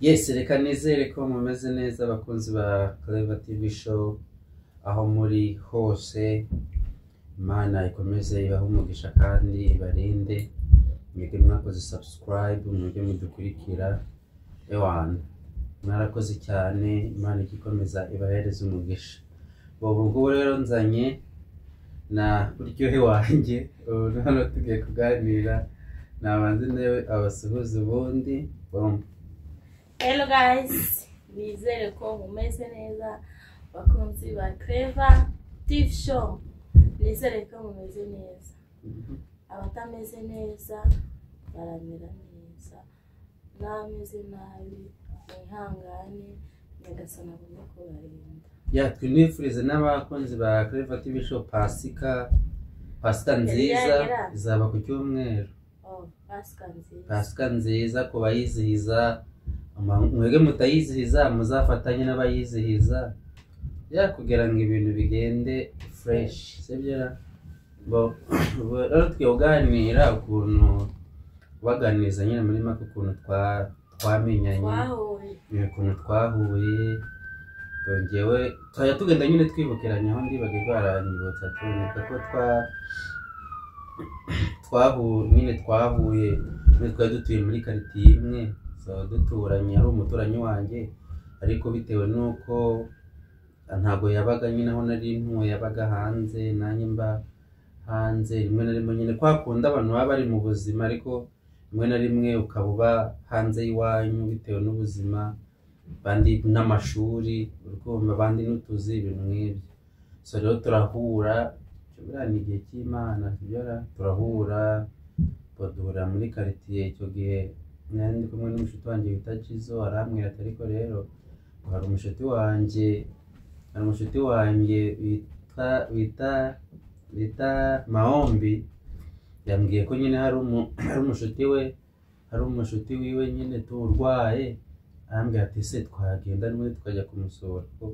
Yes, reka nizere ko mumeze neza abakunzi ba Clever TV Show aho muri hose. Imana ikomeze ibahe umugisha kandi ibarinde. Mwebwe mwakoze subscribe, mwebwe mudukurikira, ewana mwarakoze cyane. Imana ijye ikomeza ibahereze umugisha. Ubu ngubu rero nzanye na Buryohe wanjye, ubu hano tugiye kuganira. Nabanze nawe abasuhuze ubundi bom. Hello guys, nizere ko mumeze neza bakunzi ba Clever TV Show. Nizere ko mumeze neza. Abatameze neza baramera neza, n'abameze nabi mwihangane, Nyagasani agomba kubarinda. Ya, twinifurize n'abakunzi ba Clever TV Show Pasika nziza. Yagera. Izaba ku cyumweru. Oh, Pasika nziza. Pasika nziza ku bayizihiza. Mwebwe mutayizihiza muzafatanye n'abayizihiza, ya, kugira ngo ibintu bigende fresh, sibyo ra? Bo ubu rero tugiye kuganira ukuntu baganiriza nyine muri make ukuntu twamenyanye, twahuye, ni ukuntu twahuye. Njyewe twajya tugenda nyine twibukiranya aho ndibagirwa baranyibutsa, tuboneka ko twahuye nyine, twahuye nyine, twari dutuye muri quartier imwe, so duturanye, ari umuturanyi wanjye, ariko bitewe n'uko ntabwo yabaga nyine aho nari ntuye, yabaga hanze nanjye mba hanze. Rimwe na rimwe nyine kwa kundi abantu baba bari mu buzima, ariko rimwe na rimwe ukaba uba hanze y'iwanyu bitewe n'ubuzima, abandi n'amashuri, urukumva, abandi n'utuzi, ibintu nk'ibyo. So rero turahura, buriya ni igihe cy'Imana, sibyo ra? Turahura, duhurira muri quartier. Icyo gihe nari ndi kumwe n'umushuti wanjye wita Jizo, arambwira ati: "Ariko rero hari umushuti wanjye bita Maombi, yambwiye ko nyine hari umushuti wiwe nyine tu urwaye." Arambwira ati: "Se twagenda n'ubundi tukajya kumusura?" Kuko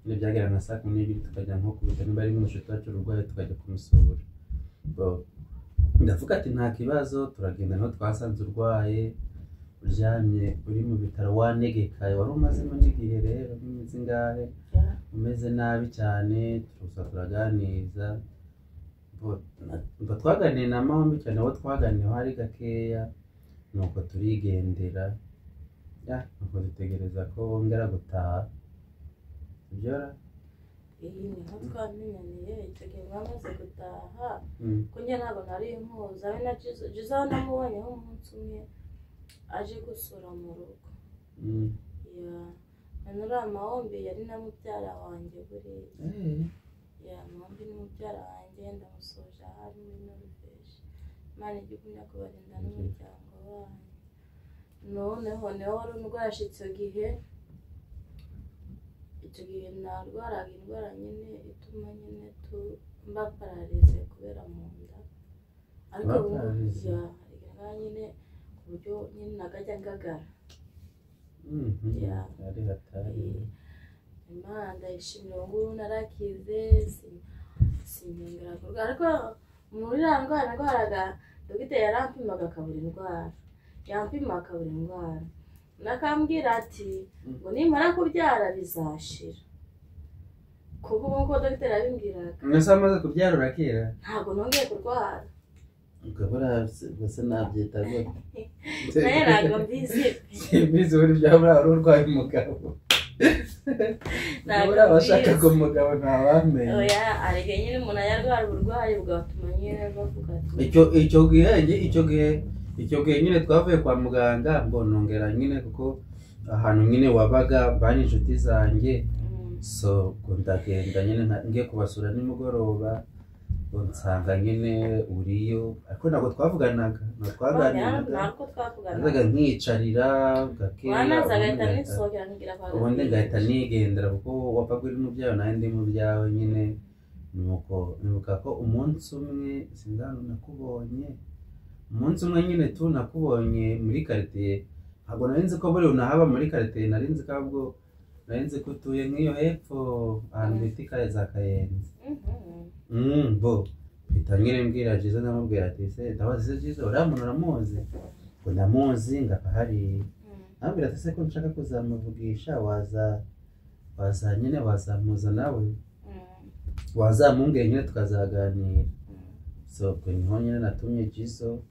nyine byagera nka saa 12 tukajya nko kubita niba ari nk'umushuti wacu urwaye tukajya kumusura. Bo, ndavuga ati: "Nta kibazo." Turagenda, niho twasanze urwaye, uryamye, uri mu bitaro, wanegekaye, wari umazemo n'igihe rero nk'iminsi ingahe, umeze nabi cyane. Tuza turaganiriza. Bo twaganiye na Mahombi cyane, abo twaganiyeho hari gakeya, nuko turigendera. Ya, nuko dutegereza ko bongera gutaha, sibyo ra? Iyi niho twamenyaniye. Icyo gihe mwamaze gutaha, ko njye ntabwo nari nkuzi, abe na Jizo. Jizo namubonyeho umunsi umwe aje gusura mu rugo. Ya, na nuriya Mahombi yari na mubyara wanjye buriya. Ya, Mahombi ni mubyara wanjye, ndamusoje aho ari muri Norvège. Imana ijye igumya kubarinda n'umuryango wanyu. Noneho niwe wari undwaje icyo gihe. Icyo gihe narwaraga indwara nyine ituma nyine mba paralysé kubera mu nda, ariko ubu Uba paralysé? Ya, hari indwara nyine ku buryo nyine nagajya ngagara. Ya. Ari hatari. Imana ndayishimira, ubu ngubu narakize, sinyongera kurwara. Ariko muri iriya ndwara ndwaraga, dogiteri yarampimaga akabura indwara, yampima akabura indwara, nakambwira ati ngo nimara kubyara bizashira, kuko ubu ngubu dogiteri yabimbwiraga. Mbese amaze kubyara urakira? Ntabwo nongeye kurwara. Ubwo buriya gusa nabyita gute? Nayo ntabwo mbizi. Simbizi, buri byaba buriya wari urwaye umugabo. Ntabwo Buriya abashakaga mbizi. umugabo ntawamenya. Oya, ariko nyine umuntu yarwara uburwayi bugatuma nyine bavuga ati Icyo gihe nyine twavuye kwa muganga, mbonongera nyine kuko ahantu nyine wabaga bari inshuti zanjye. So ubwo ndagenda nyine ngiye kubasura nimugoroba, ubwo nsanga nyine uriyo, ariko ntabwo twavuganaga, ntabwo twaganiraga. Ntabwo twavuganaga. Nazaga nkiyicarira gakeya, Wanaza ubundi agahita ngahita nisohokera nkigira kwa ubundi ngahita Gatete. nigendera, kuko wapfaga uri mu byawe nanjye ndi mu byawe nyine. Nuko nibuka ko umunsi umwe, sinzi ahantu nakubonye, umunsi umwe nyine tu nakubonye muri quartier. Ntabwo nari nzi ko buriya unahaba muri quartier, nari nzi ko ahubwo nari nzi ko utuye nk'iyo hepfo ahantu bita i za Kayenzi. Bo mpita nyine mbwira Jizo, ndamubwira ati: "Se ndabaza, se Jizo, uriya muntu uramuzi?" Ngo: "Ndamuzi," ngava hariya. Ambwira ati se ko nshaka kuzamuvugisha, waza waza nyine wazamuza nawe, wazamumbwiye nyine tukazaganira. So ubwo niho nyine natumye Jizo,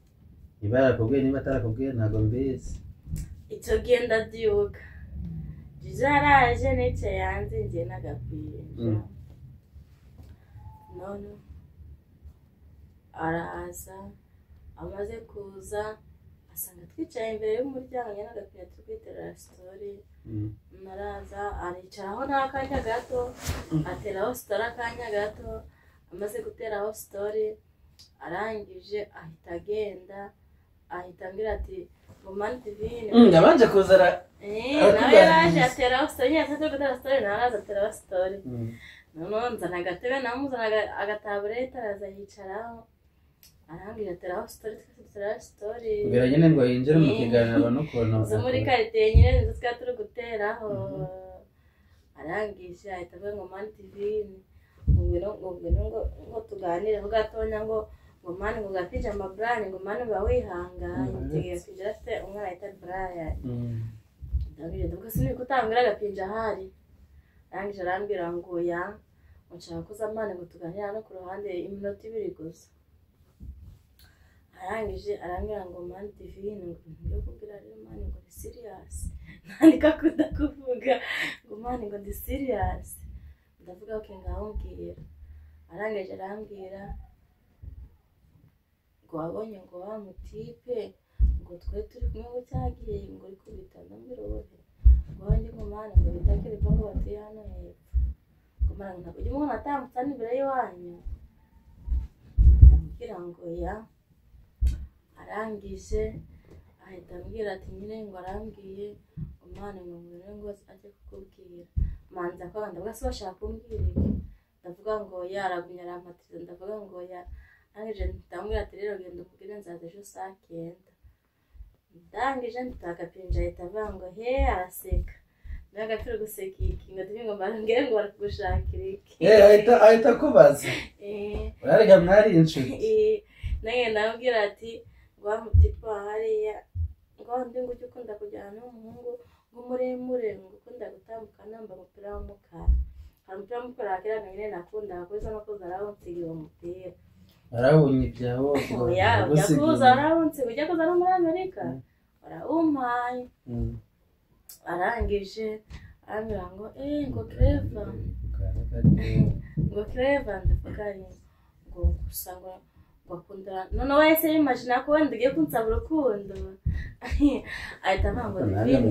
niba yarakubwiye niba atarakubwiye ntabwo mbizi. Icyo gihe ndabyibuka Jizo yaraje nicaye hanze njye n'agapinja. None araza, amaze kuza asanga twicaye imbere y'umuryango njye n'agapinja turi kwiterera story. Araza aricaraho n'akanya gato, ateraho story akanya gato, amaze guteraho story arangije ahita agenda, ahita ambwira ati ngo mani divine. Yabanje kuza nawe yaraje ateraho story, nyine turi gutera story, nawe araza ateraho story. Noneho nzana agatebe, namuzana agataburete, araza yicaraho, arangije ateraho story, twese duteraho story. Kugira nyine ngo yinjire mu kiganiro abone ukuntu zo muri karitsiye nyine nizo twari turi guteraho. Arangije ahita avuga ngo mani divine, ngo ngwino ngo tuganireho gatonya, ngo mani ngo gapinja amaburani, ngo mani uba wihanganye. Icyo gihe afite umwana yita Brian. Ndangije ndavuga sinzi kutambwira agapinja ahari. Arangije arambwira ngo ya ngo nshaka kuza mani ngo tuganire hano ku ruhande iminota ibiri gusa. Arangije arambwira ngo mani divine, ngo ibintu byo kubwira rero mani ngo ni serious, nandika akunda kuvuga ngo mani ngo ndi serious. Ndavuga okay ngaho mbwira. Arangije arambwira ngo wabonye ngo wa mutipe ngo twe turi kumwe ngo cyagiye ngo uri kubita, ndambwira wowe ngo wanjye ngo mani ngo bitakire ngo batuye hano hepfo, ngo mani ntabwo ujya umuntu atambutse hano imbere y'iwanyu. Ndamubwira ngo ya. Arangije ahita ambwira ati nyine ngo arambwiye ngo mani ngo ngwino ngo ajye kukubwira. Manza kwanga, ndavuga se bashaka kumbwira iki? Ndavuga ngo ya, aragumya arampatiriza, ndavuga ngo ya. Arangije ndamubwira ati rero genda umubwire nzaza ejo saa 9. Ndangije nditaka pinja, ahita avuga ngo he, araseka. Ndaga turi guseka iki ngo tuvuge ngo mbangere ngo barakugushakira iki? Ahita akubaza. Urarega mwari inshuti. Nange ndamubwira ati ngo wa mutipe wa hariya, ngo undi ngo ujye ukunda kujyana n'umuhungu ngo muremure, ngo ukunda gutambuka namba umupira w'umukara. Hari umupira w'umukara kera nyine nakundaga kuza no kuza arawunsigira uwo mupira. Arawunye ibyawo. Oya, ujya kuza arawunsiga, ujya kuza no muri Amerika arawumpaye. Arangije arambwira ngo ngo Clever, ngo Clever, ndavuga ngo gusa ngo akunda. Noneho wahise yimagina ko wenda ugiye kunsaba urukundo. Ahita avuga ngo divine,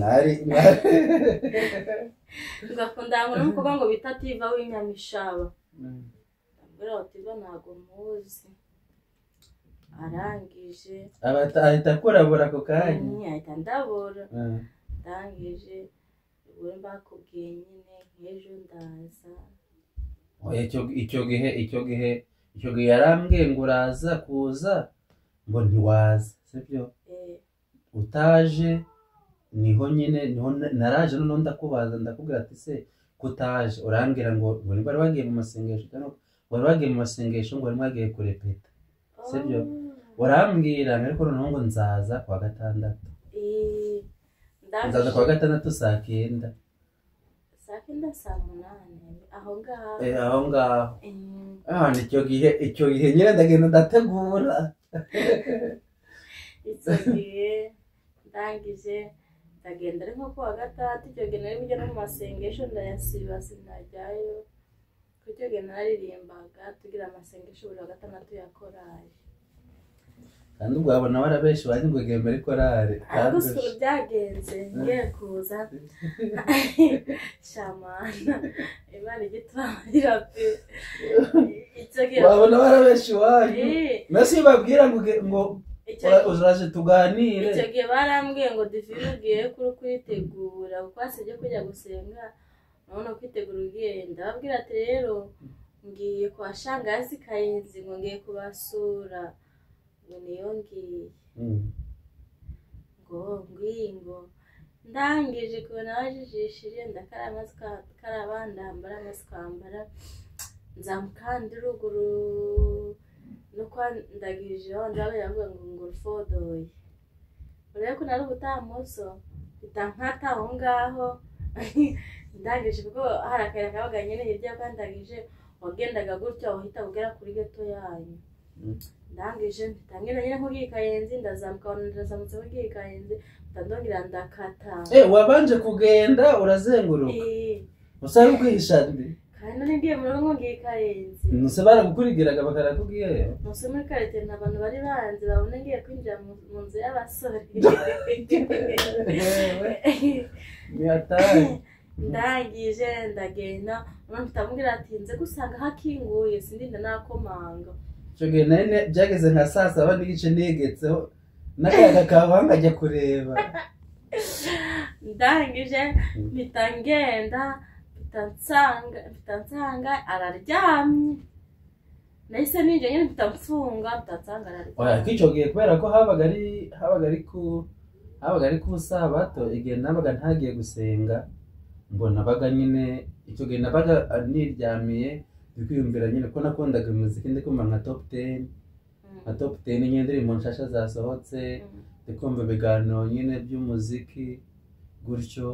ngo akunda ngo n'umukobwa ngo bita Tiva w'inyamishaba. Ndamubwira ngo Tiva ntabwo muzi. Arangije ahita akurabura ako kanya. Ahita ndabura. Ndangije ubwo mbakubwiye nyine nk'ejo ndaza. Icyo gihe yarambwiye ngo uraza kuza, ngo ntiwaza, sibyo? Utaje niho nyine niho naraje, noneho ndakubaza ndakubwira ati se kutaje, urambwira ngo ngo wari wagiye mu masengesho, cyangwa wari wagiye mu masengesho ngo wari wagiye kurepeta, sibyo? Urambwira ariko noneho ngo nzaza kuwa gatandatu. Nzaza kuwa gatandatu saa 9. Saa 9 saa 8 aho ngaho. Aho ngaho. Icyo gihe nyine ndagenda ndategura. Icyo gihe ndangije ndagenda ari nko kuwa gatandatu. Icyo gihe nari kujya no mu masengesho ndayasiba sinajyayo, kuko icyo gihe naririmbaga tugira amasengesho buri wa gatandatu ya korali. Kandi ubwo wabona warabenshi bazi ngo ugiye muri korali. Ariko ukuntu byagenze ngiye kuza shamana Imana igitwarira pe. Icyo gihe wabona warabenshi iwanyu mbese iyo babwira ngo uraje tuganire. Icyo gihe barambwiye ngo divine ugiye kuri kwitegura kuko wasibye kujya gusenga, none kwitegura ugiye. Ndababwira ati rero ngiye kwa shangazi Kayenzi ngo ngiye kubasura, ngo niyo ngiye ngo ngingo. Ndangije kubona bajijishije, ndakaraba ndambara amazi kwambara, nzamukandi ruguru no kwa ndagije aho ndabaye avuga ngo ngo urufodoye. Urebe ko nari ubutaha muso Mpita nkata aho ngaho. Ndangije kuko hari akayira kabaga nyine hirya kandagije, wagendaga gutya wahita ugera kuri geto yanyu. Ndangije mpita ngenda nyine nk'ugiye i Kayenzi, ndazamuka ndazamutse nk'ugiye i Kayenzi, mpita ndongera ndakata. Wabanje kugenda urazenguruka. Usa n'ukwihisha ndi. Kandi nari ngiye mu rugo ngiye i Kayenzi. Nuse baragukurikiraga bakarakubwiyeyo. Nuse muri karite nta bantu bari banzi babona ngiye kwinjira mu nzu y'abasore. Ni hatari. Ndangije ndagenda, mpita mubwira ati nze gusanga hakinguye sindinda nakomanga. Icyo gihe nari byageze nka saa 7:30 negetseho n'akayaga kavanga njya kureba. Ndangije mpita ngenda, mpita nsanga araryamye. Nahise ninjira nyine mpita mfunga, mpita nsanga araryamye. Oya, icyo gihe kubera ko habaga ari ku sabato, igihe nabaga ntagiye gusenga, mbona nabaga nyine icyo gihe nabaga niryamiye ndikwiyumvira nyine ko nakundaga umuziki, ndikumva nka top 10, nka top 10 nyine indirimbo nshasha zasohotse, ndikumva ibiganiro nyine by'umuziki gutyo.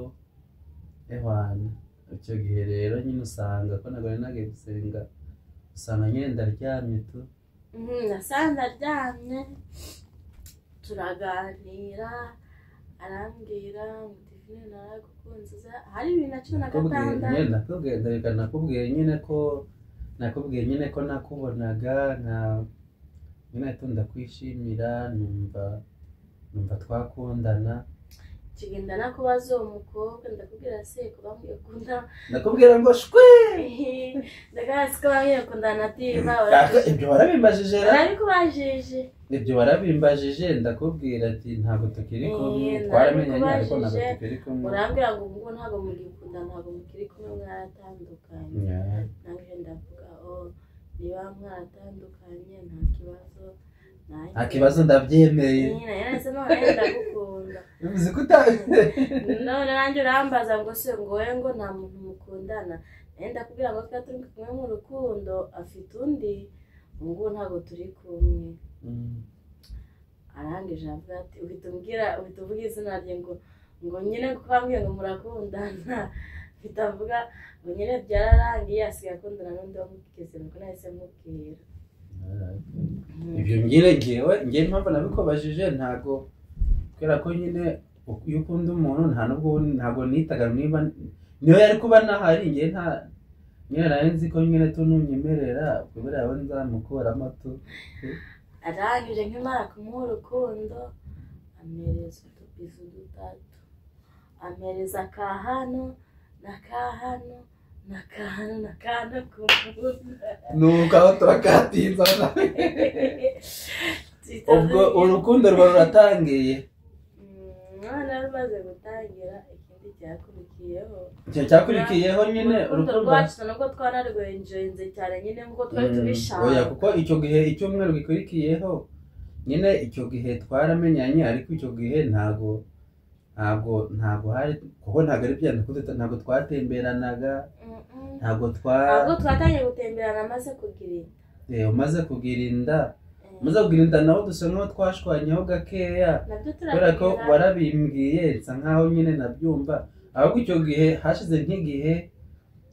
Ewana icyo gihe rero nyine usanga ko ntabwo nari nagiye gusenga, usanga nyine ndaryamye tu. Nasanze aryamye, turaganira, arambwira ngo Divine naragukunze, hari 2016. Nakubwiye nyine ko nakubonaga nka nyine ndakwishimira, numva twakundana. Kigenda nakubaza uwo mukobwa, ndakubwira se ko bambwiye kunda, ndakubwira ngo shwe, ndakubwira se ko bambwiye kundana Diva. Ibyo warabimbajije ra? Narabikubajije. Ibyo warabimbajije, ndakubwira ati ntabwo tukiri kumwe, twaramenyanye ariko ntabwo tukiri kumwe. Urambwira ngo ubu ntabwo mugikundana, ntabwo mukiri kumwe, mwaratandukanye. Nanjye ndavuga niba mwaratandukanye nta kibazo. Nta kibazo ndabyemeye. Nahise none ndagukunda. Bivuze ko uta none nanjye urambaza ngo se ngo wowe ngo nta muntu mukundana. Ndakubwira ngo twari turi kumwe mu rukundo, afite undi, ubu ngubu ntabwo turi kumwe. Arangije avuga ati uhita umbwira, uhita uvuga izina rye ngo nyine kuko bambwiye ngo murakundana. Uhita avuga ngo nyine byararangiye asigaye akundana n'undi wamugeze, nuko nahise mubwira. Ibyo nyine ngewe ngewe impamvu nabikubajije ntago kubera ko nyine iyo ukunda umuntu nta nubwo ntago nitaga niba niyo yari kuba nahari ngewe nta nyine nari nzi ko nyine tununyemerera kubera we nzamukuramo tu. Arangije nkimara kumuha urukundo ampereza utubizu dutatu, ampereza aka hano n'aka hano n'aka hano n'aka hano ku mbuga. Nuko aho turakatinza ubwo urukundo rwawe ruratangiye. Umwana rumaze gutangira, ikindi cyakurikiyeho cyakurikiyeho nyine urukundo rwacu nubwo twanarwenjenze cyane nyine nkuko twari tubishaka. Oya, kuko icyo gihe icyumweru gikurikiyeho nyine icyo gihe twaramenyanye, ariko icyo gihe ntago hari kuko ntago ari bya ntabwo twatemberanaga, ntabwo twatangiye gutemberana amaze kugira inda. Umaze kugira inda, umaze kugira inda naho dusa nkaho twashwanyeho gakeya, kubera ko warabimbwiye nsa nkaho nyine nabyumva. Ahubwo icyo gihe hashize nk'igihe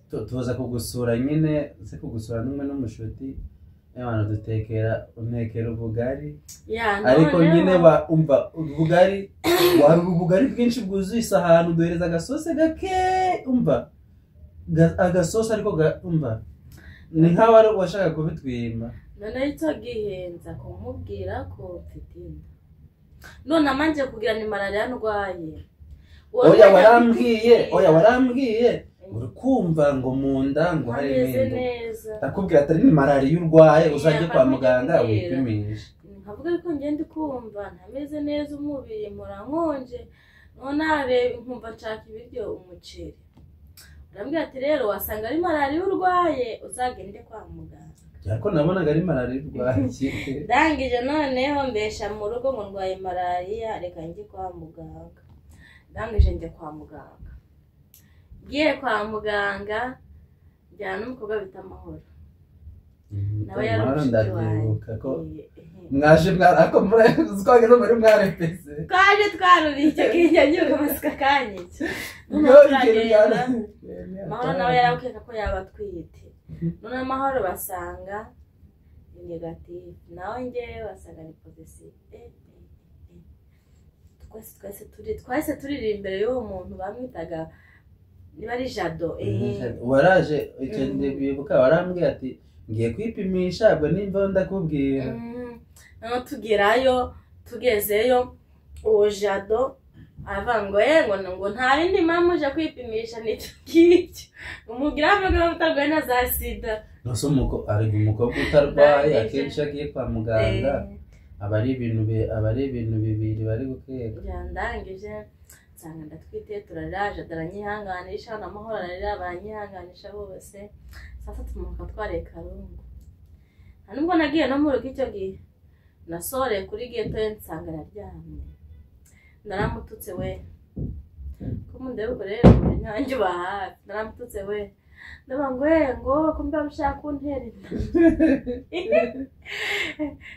tuza kugusura nyine, nze kugusura n'umwe n'umushuti, abantu dutekera untekera ubugari, ariko nyine umva ubugari wari ubugari bwinshi bwuzuye isahani, uduhereza agasose gake, umva agasose ariko umva ni nkaho wari washaka kubitwima. None icyo gihe nza kumubwira ko mfite inda, none amanje kugira ni malariya ndwaye. Oya warambwiye uri kumva ngo mu nda ngo hari impinduka, ndakubwira atari ni malariya urwaye uzajye kwa muganga wipimishe. Nkavuga ariko njye ndi kumva ntameze neza, umubiri mpora nkonje, none nkumva nshaka ibiryo umuceri. Arambwira ati rero wasanga ari malariya urwaye uzagende kwa muganga. Ariko nabonaga ari malariya urwaye. Ndangije noneho mbesha mu rugo ngo ndwaye malariya reka njye kwa muganga. Ndangije njya kwa muganga. Ngiye kwa muganga njyana n'umukobwa bita Amahoro. Nawe yari Mahoro umushuti ndabyibuka ko wanjye. Mwaje mwarako twageze muri mwarepese. Twaje twaruriye icyo gihe, nyibuka amasika kanyica. Ngo Noneho ikintu turagenda, byara Mahoro nawe yarakeka ko yaba atwite. Noneho Mahoro basanga ni negative, nawe ngewe basanga ni positive. Twese turi twahise turira imbere y'uwo muntu bamwitaga niba ari Jado. Waraje icyo ndibuka, warambwiye ati ngiye kwipimisha, ubwo nimba ndakubwira. Noneho tugerayo, tugezeyo uwo Jado aravuga ngo ye ngo nta bindi mpamvu uje kwipimisha, nicyo ngicyo umubwira, avuga ko utarwaye na za sida. Nose ari umukobwa utarwaye Ndangije. akenshi agiye kwa muganga aba ari ibintu bibiri bari gukeka. Ndangije nsanga ndatwite, turarira, Jado aranyihanganisha na Mahoro ararira, baranyihanganisha bose. Sasa tumuka twariye karungu, nta nubwo nagiye no mu rugo icyo gihe, nasoreye kuri geto ye nsanga araryamye, naramututse we, ko mundeba ubwo rero nanjye uba hafi, naramututse we, ndavuga ngo ye ngo ko mba ushaka kuntera inda.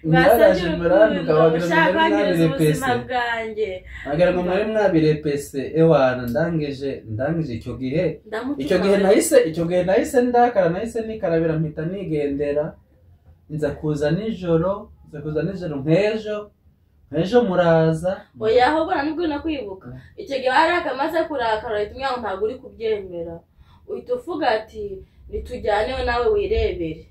Mwaraje Mwasabye muranduka urukundo wagira ngo ushaka mwari kwangiriza mwabirepese. ubuzima bwanjye. Wagira ngo mwari mwabirepese. Ewana, ndangije icyo gihe Ndamutuka icyo gihe we. Nahise icyo gihe nahise ndakara, nahise nikarabira, mpita nigendera, nza kuza nijoro nk'ejo muraza. Oya, ahubwo nta nubwo no kwibuka icyo gihe wari akamaze kurakara, uhita umenya ngo ntabwo uri kubyemera, uhita uvuga ati nitujyane nawe wirebere.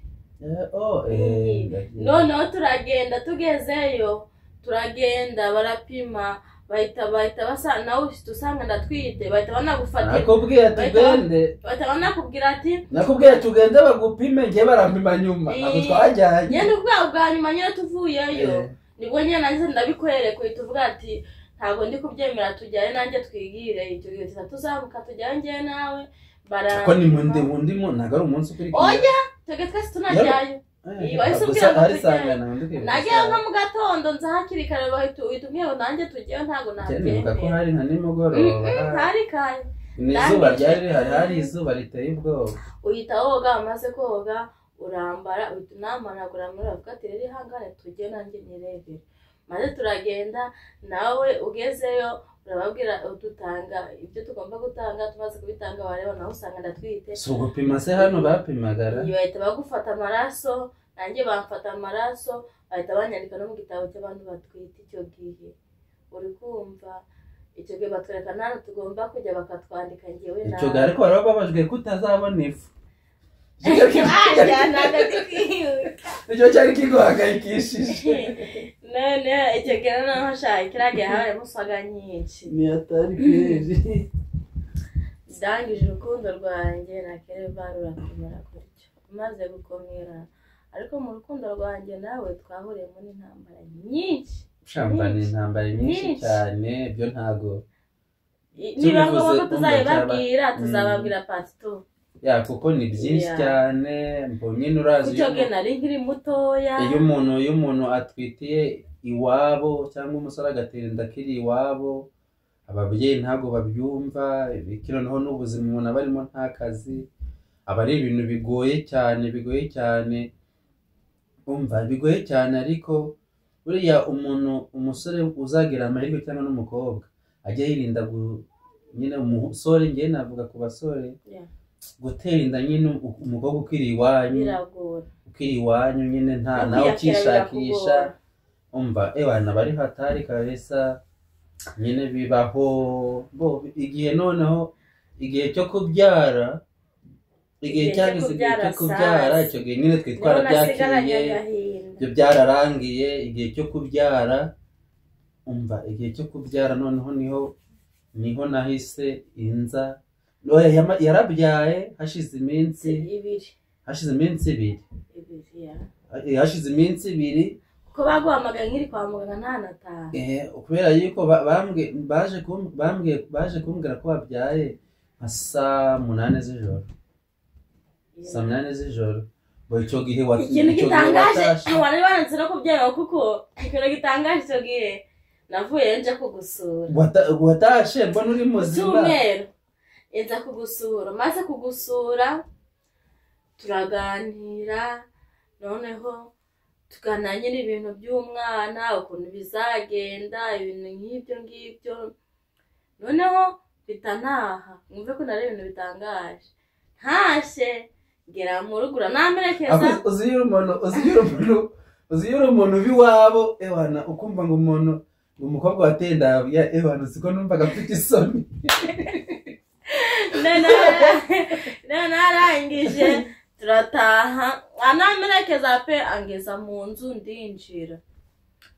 Oh, ndagiye. Noneho turagenda, tugezeyo turagenda barapima, bahita basa nawe uhita usanga ndatwite, bahita banagufatira. Nakubwiye tugende. Bahita banakubwira ati Nakubwiye tugende bagupime, njye barampima nyuma, ntabwo twajyanye. Nyine ubwa bwa nyuma nyine tuvuyeyo, nibwo nyine nanjye ndabikwereka, uhita uvuga ati ntabwo ndi kubyemera, tujyane nanjye twigire. Icyo gihe tuza tuzamuka tujyane njyewe nawe. Ko ni mundi wundi mu ntabwo ari umunsi ukurikiye. Oya, twebwe twese tunajyayo. Wahise Gusa umbwira ngo hari tujyayo. sangana ndi kwibuka Nagiye isaha. nko mu gatondo, nza hakiri kare, bahita uhita umbwira ngo nanjye tujyeyo, ntabwo Nibuka ko nabyemera. hari nka nimugoroba. Hari kare. Ni izuba ryari rihari, hari izuba riteye ubwoba. Uhita woga, umaze koga urambara, uhita unamanagura muri, uravuga ati rero ihangane tujye nanjye nirebere. Maze turagenda, nawe ugezeyo urababwira, dutanga ibyo tugomba gutanga, tumaze kubitanga wareba nawe usanga ndatwite. Si ugupima se hano bapimagara? Iyo bahita bagufata amaraso, nanjye bamfata amaraso, bahita banyandika no mu gitabo cy'abantu batwite icyo gihe. Uri kumva, icyo gihe batwereka n'ahantu tugomba kujya, bakatwandika njyewe Icyo gihe ariko wari wababajwe ko utazabona ifu. Nawe ntabwo ndi kwibuka. Icyo cyari kiguhangayikishije. None icyo gihe noneho shaka kiriya gihe habayemo saga nyinshi. Ni atari kweri. Ndangije urukundo rwanjye na Kereva rurakomera gutyo, maze gukomera, ariko mu rukundo rwanjye nawe twahuriyemo n'intambara nyinshi. Shamba ni intambara nyinshi Nyinshi. cyane, byo ntago Niba ngombwa ko tubivuze, tuzabibabwira, umva tuzababwira part 2. Ya, kuko ni byinshi cyane mbonye, urazi Icyo gihe nari nkiri mutoya. Iyo umuntu atwitiye iwabo cyangwa umusore agatera inda akiri iwabo, ababyeyi ntabwo babyumva. Ibiki, noneho n'ubuzima umuntu aba arimo, nta kazi, aba ari ibintu bigoye cyane, bigoye cyane, umva bigoye cyane. Ariko buriya umuntu, umusore uzagira amahirwe cyangwa n'umukobwa, ajya yirinda nyine umusore, ngewe navuga ku basore, gutera inda nyine umukobwa ukiri iwanyu, Biragora. ukiri iwanyu nyine nta No nawe kwiyakira ukishakisha. birakugora. Umva ewana bari hatari kabisa nyine, bibaho bo igihe, noneho igihe cyo kubyara, igihe Igihe cyo cyageze, igihe kubyara cyo kubyara, sasa. icyo gihe nyine twe Niho nasigaranye twarabyakiriye, agahinda. Ibyo byararangiye. Igihe cyo kubyara, umva igihe cyo kubyara noneho niho nahise inza. Oya, yarabyaye hashize iminsi 2. Hashize iminsi 2. 2, ya. Hashize iminsi 2. Kuko baguhamagaye nkiri kwa muganga ntanataha. Kubera yuko baje kumbwira ko babyaye nka saa 8 z'ijoro, saa 8 z'ijoro. Bo icyo gihe Ikintu icyo gihe gitangaje, watashe. Wari wanze no kubyemera, kuko ikintu gitangaje, icyo gihe navuye nje kugusura. Watashe mbona uri Ku muzima. cyumweru nza kugusura, maze kugusura turaganira. Noneho tuganira nyine ibintu by'umwana ukuntu bizagenda, ibintu nk'ibyo ngibyo. Noneho mpita ntaha, mwumve ko nari ibintu bitangaje. Ntashye ngera mu rugo uranamperekeza. Uzi iyo uri umuntu w'iwabo ewana, ukumva ngo umuntu umukobwa wateye inda ewana, siko numvaga mfite isoni. None arangije turataha, anamperekeza pe, angeza mu nzu ndinjira.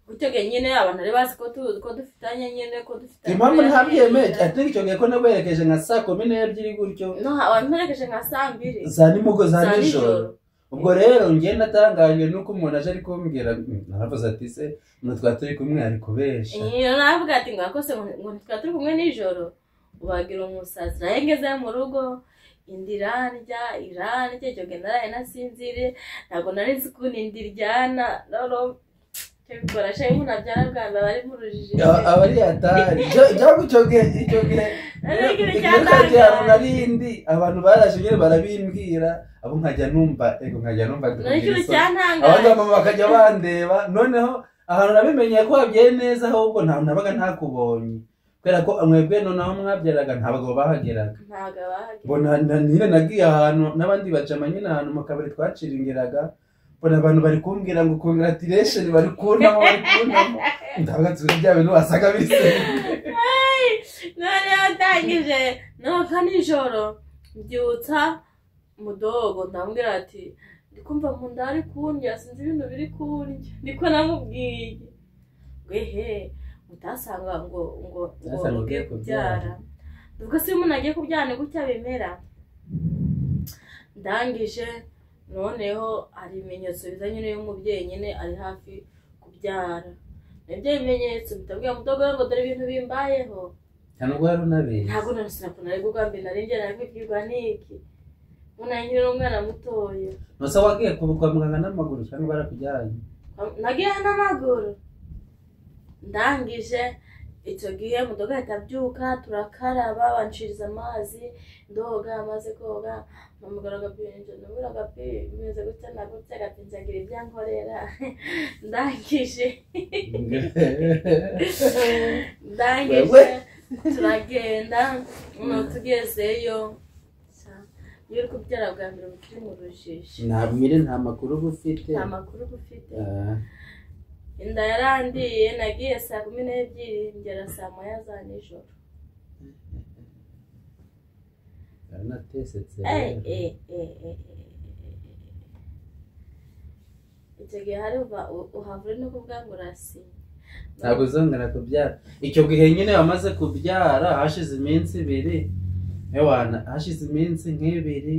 Gutyo nyine abantu bari bazi ko dufitanye nyine, ko dufitanye. Impamvu ntabyemeye ati icyo gihe ko nawerekeje nka saa 12 gutyo. No, wamperekeje nka saa 2 za nimugoroba, za nijoro. Ubwo rero njye natangajwe nuko umuntu aje ari kumbwira, naravuze ati se umuntu twari turi kumwe ari kubesha. Iyo navuga ati ngo akose ngo twari turi kumwe nijoro, ubagira umusazi. Naye ngeze mu rugo inda irandya, icyo gihe naraye nasinzire, ntabwo nari nzi ukuntu inda iryana. Noneho bikora shayi umuntu abyara bwa mbere ari mu rujijo, aba ari atari cyangwa icyo gihe narindi abantu baraje nyine barabimbwira, abo nkajya numva ego nkajya numva abandi mama bakajya bandeba. Noneho ahantu nabimenye ko wabyaye neza, ahubwo nta nabaga ntakubonye, kubera ko mwebwe noneho mwabyaraga nta bagabo bahageraga. Mbona nyine nagiye ahantu n'abandi bajama nyine ahantu mu kabari twaciringiraga, mbona abantu bari kumbwira ngo congratulation, bari kuntamo ndavuga ati bya bintu wasaga bise. Noneho ndangije nuko nijoro mbyutsa mudogo ndamubwira ati ndikumva mu nda ari kundya, sinzi ibintu biri kundya, niko namubwiye. Ngo ehe utasanga ngo ngo ugiye kubyara. Ubwo se umuntu agiye kubyara ni gutya bimera. Ndangije noneho hari ibimenyetso biza nyine y'umubyeyi nyine ari hafi kubyara. Nibyo bimenyetso bitabwiye mudogo ngo dore ibintu bimbayeho. Ntabwo wari unabizi. Ntabwo nari sinakunda ariko ubwa mbere nari njye nabibwirwa n'iki? Mbona nkiri umwana mutoya. Nose wagiye kwa muganga n'amaguru cyangwa barakujyanye? Nagiye n'amaguru. Ndangije icyo gihe mudogo ahita abyuka, turakaraba, banshiriza amazi, ndoga, amaze koga, mpamagara agapinja, ndabura agapinja, bimeze gutya na gutya, agapinja agira ibyo ankorera. Ndangije turagenda, tugezeyo. Iyo uri kubyara bwa mbere ukiri mu rujijo, nta makuru uba ufite. Nta makuru uba ufite. Inda yarandiye, nagiye saa 12 ngera saa 1 za nijoro. Yaranatesetse. Icyo gihe hari uhavure no kuvuga ngo urasinye. Ntabwo uzongera kubyara. Icyo gihe nyine wamaze kubyara hashize iminsi 2. Ewana, hashize iminsi nk'ibiri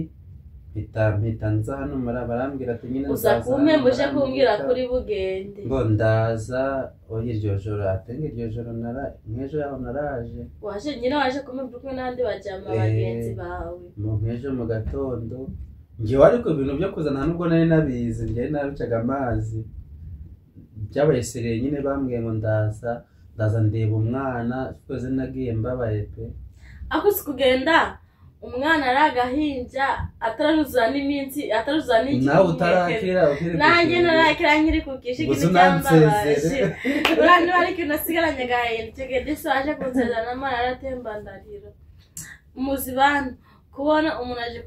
mpita nza hano barambwira ati nyine uza kumpe muje kumbwira kuri bugende. Ngo ndaza oya iryo joro, atenge iryo joro nk'ejo yaho naraje. Waje nyine waje kumpa kumwe n'abandi bajama bagenzi bawe. Mu nk'ejo mu gatondo njyewe ariko ibintu byo kuzana nubwo nari nabizi, njyewe nabicaga amazi. Byabaye sereye nyine bambwiye ngo ndaza ndeba umwana, twese nagiye mbabaye pe. Akusi kugenda umwana ari agahinja ataruzura n'iminsi, ataruzura n'iki, nawe utarakira nanjye ntarakira nkiri ku kishi kintu cyambabaje. Uriya niba ari ikintu nasigaranye agahinda, icyo gihe disi waje kunsezerana n'amara aratemba ndarira. Muzi bantu kubona umuntu aje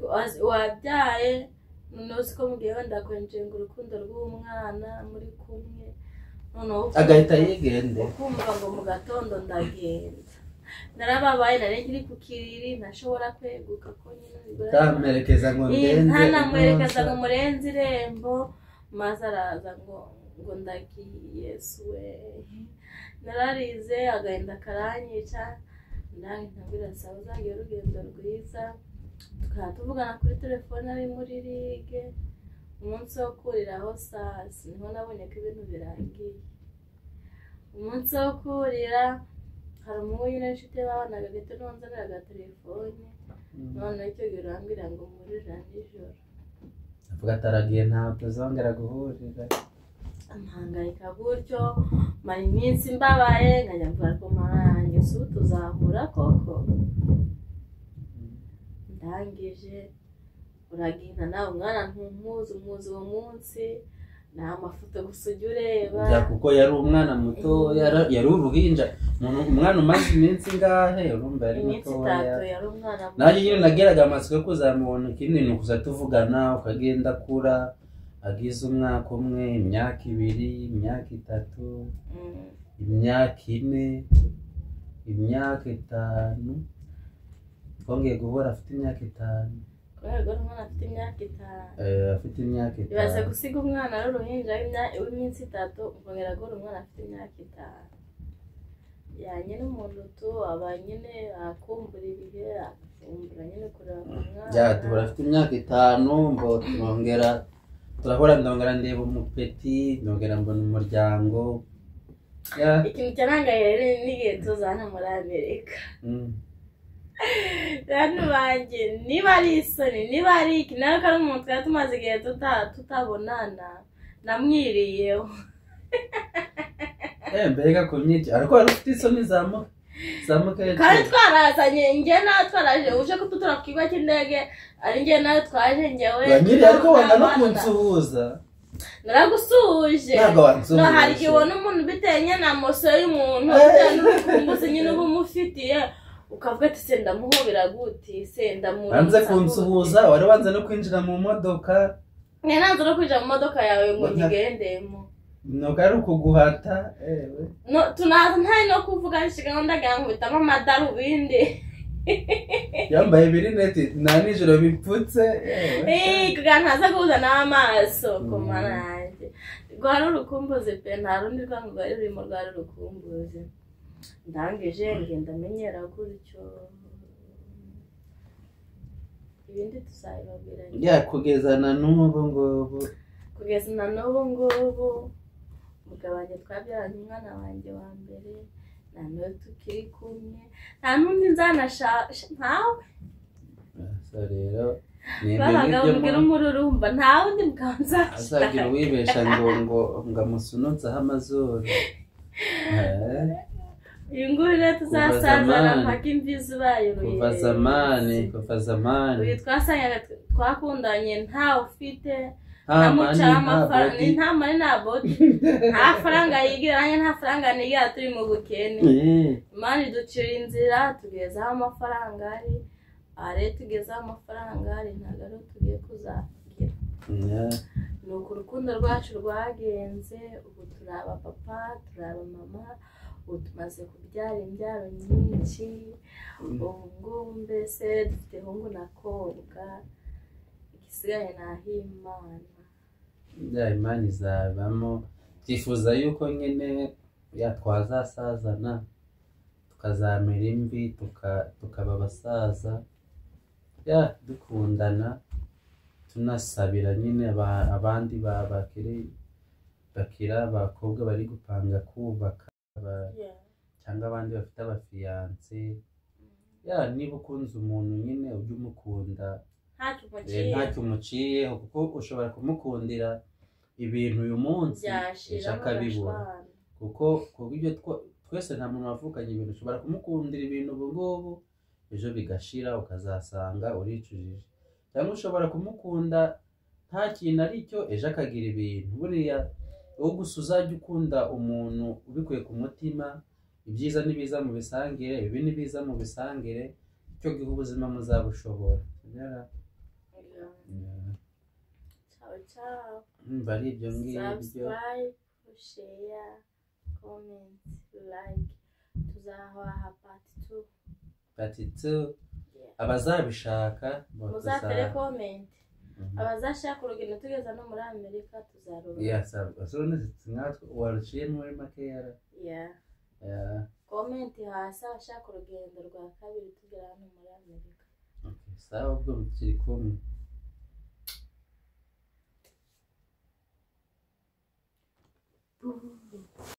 wabyaye, noneho uzi ko mugiye wenda kwenjenga urukundo rw'umwana muri kumwe, noneho agahita yigende, ukumva ngo mu gatondo ndagenda. Narababaye, nari nkiri ku kiriri, ntashobora kweguka ko nyine ntamperekeza ngo ndenze, ntanamwerekeza ngo murenze irembo, maze araza ngo ndagiye Yesu we. Nararize agahinda karanyica, ndabwira nsaba uzagira urugendo rwiza. Tukaba tuvugana kuri telefone ari muri rige, umunsi wo kuriraho saa niho nabonye ko ibintu birangiye. Umunsi wo kurira hari umuhungu nyine w'inshuti babanaga gato n'uwanzaniraga telefone, noneho icyo gihe urambwira ngo murira nijoro. Avuga ataragiye ntabwo tuzongera guhurira. Mpangayika gutyo, mara iminsi mbabaye, nkajya mvuga ko marange si ubu tuzahura koko. Ndangije Uragenda nawe umwana ntumuzi, umuzi uwo munsi ni amafoto gusa ujya ureba. Kuko yari umwana muto, yari uruhinja, umwana umaze iminsi ingahe, urumva yari mutoya. Yari umwana muto. Nanjye nyine nageraga amatsiko yo kuzamubona, ikindi ni ukuza tuvugana, ukagenda akura, agize umwaka umwe, imyaka 2, imyaka 3, imyaka 4, imyaka 5, twongeye guhura afite imyaka 5. Kubera umwana afite imyaka 5. Afite imyaka 5. Ibaze gusiga umwana w'uruhinja w'iminsi 3, ukongera guhura umwana afite imyaka 5. Ya nyine umuntu tu aba nyine akumbura ibihe, akumbura nyine kureba umwana. Ya tubura afite imyaka 5, mbo turongera turahura, ndongera ndeba umupeti, ndongera mbona umuryango. Ikintu cyarangaye rero n'igihe tuzana muri Amerika. Bantu banjye niba ari isoni, niba ari iki, nawe ko ari umuntu twari tumaze igihe tutabonana, namwiriyeho. Mbega kumyica, ariko wari ufite isoni za mukecuru. Kandi twarazanye, njye nawe twaraje, uje kudutura ku kigo cy'indege, ari njye nawe twaje njyewe. Nyiri ariko wanga no kunsuhuza. Naragusuhuje. Ntabwo wansuhuje. No, hari igihe ubona umuntu bitewe nyine na moso y'umuntu, bitewe n'urukumbuzi nyine uba umufitiye, ukavuga ati se ndamuhobera gute, se ndamuramutsa. Wanze kunsuhuza, wari wanze no kwinjira mu modoka. Nari nanze no kwinjira mu modoka yawe ngo nyigendemo. Nuko ari ukuguhata, ewe. No, tunaza ntari no kuvuga nshiga ndagira ngo bitamo amadarubindi. Yambaye ibirineti na nijoro bipfutse. Kugira ntaza guhuza n'amaso ku mana yanjye. Rwari urukumbuzi pe, nta rundi rwango rwari rurimo, rwari urukumbuzi. Ndangije ngenda menyera gutyo. Ibindi tuzabibabwira. Ya kugeza na n'ubu ngubu. Kugeza na n'ubu ngubu umugabo wanjye twabyaranye umwana wanjye wa mbere, nta n'uwo tukiri kumwe, nta n'undi nzanashaka, ntawe. Rero babagabo mugira umururumba, nta wundi mugabo nzashaka. Azagira uwibesha ngo ngo ngo amusunutseho amazuru. Uyu nguyu rero tuzasazana mpaka imvi zibaye uruyenzi. Kuva zamani, kuva zamani. Uyu twasangaga twakundanye ntawe ufite. Nta mani nta bodi, nta faranga yigira, nanjye nta faranga nigira, turi mu bukene. Imana iducira inzira tugeze aho amafaranga ari, aha rero tugeze aho amafaranga ari, ntabwo ariho tugiye kuzagira. Ni uku urukundo rwacu rwagenze, ubu turi abapapa, turi abamama, ubu tumaze kubyara imbyaro nyinshi, ubu ngubu mbese dufite hungu na kobwa, igisigaye ni ah'Imana. Imana izabamo, twifuza yuko nyine twazasazana tukazamera imvi, tukaba abasaza, dukundana, tunasabira nyine abandi bakiri abakobwa bari gupanga kubaka, cyangwa abandi bafite abafiyanse. Niba ukunze umuntu nyine ujye umukunda ntacyo umuciyeho, kuko ushobora kumukundira ibintu uyu munsi ejo akabibura. Kuko ibyo twese nta muntu wavukanye ibintu, ushobora kumukundira ibintu ubu ngubu ejo bigashira ukazasanga uricujije, cyangwa ushobora kumukunda nta kintu ari cyo ejo akagira ibintu. Buriya wowe gusa uzajya ukunda umuntu ubikuye ku mutima, ibyiza n'ibiza mu bisangire, ibibi n'ibiza mu bisangire, icyo gihe ubuzima muzabushobora. Ciao ciao. Mba ari ibyo ngibyo. Subscribe, share, comment, like. Tuzabaha part 2. Part 2. Abazabishaka muzatere comment. Abazashaka urugendo tugeza no muri Amerika tuzarubona. Yeah, so waruciye muri makera. Yeah. Comment hasi abashaka urugendo rwa kabiri tugera hano muri Amerika. Okay, sawa ubwo mukiri kumwe.